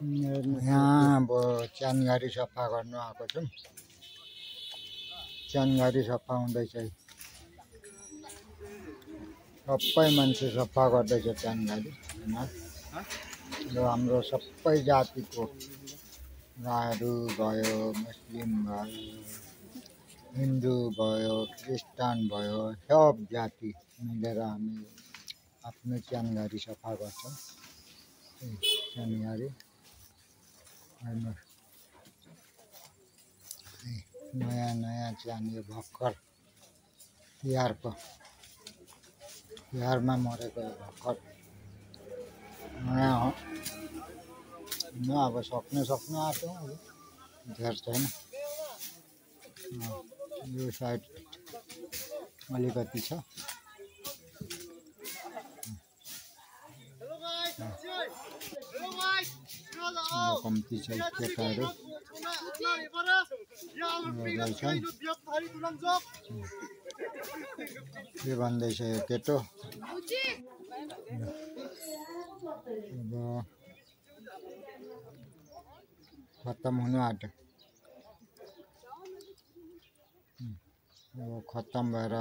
यहाँ अब च्यानगारी सफा गर्नु आएको छौँ। च्यानगारी सफा हुँदैछ। सबै मान्छे सफा गर्दैछ च्यानगारी। यो हाम्रो सबै जातिको राईहरू भयो, मुस्लिम भयो, हिन्दू भयो, क्रिस्चियन भयो, सब जाति मिलेर हामी आफ्नो च्यानगारी सफा गर्छौँ। च्यानगारी नयाँ नयाँ च्यान यो भर्खर तिहारमा मरेको भर्खर नयाँ हो। अब सक्नु आँट्यो, धेर छैन। यो साइड अलिकति छ। कम्ती छ केटाहरू के भन्दैछ यो केटो। अब खत्तम हुनु आँट्यो। अब खत्तम भएर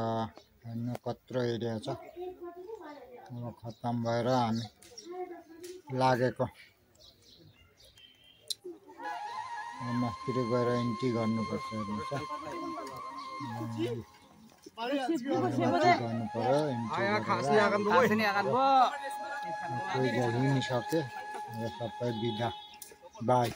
हेर्नु कत्रो एरिया छ। अब खत्तम भएर हामी लागेको मास्तिर गएर एन्ट्री गर्नुपर्छ। हेर्नुहोस् गर्नु पर्यो। कोही हिँडिसक्यो। सबै बिदा बाई।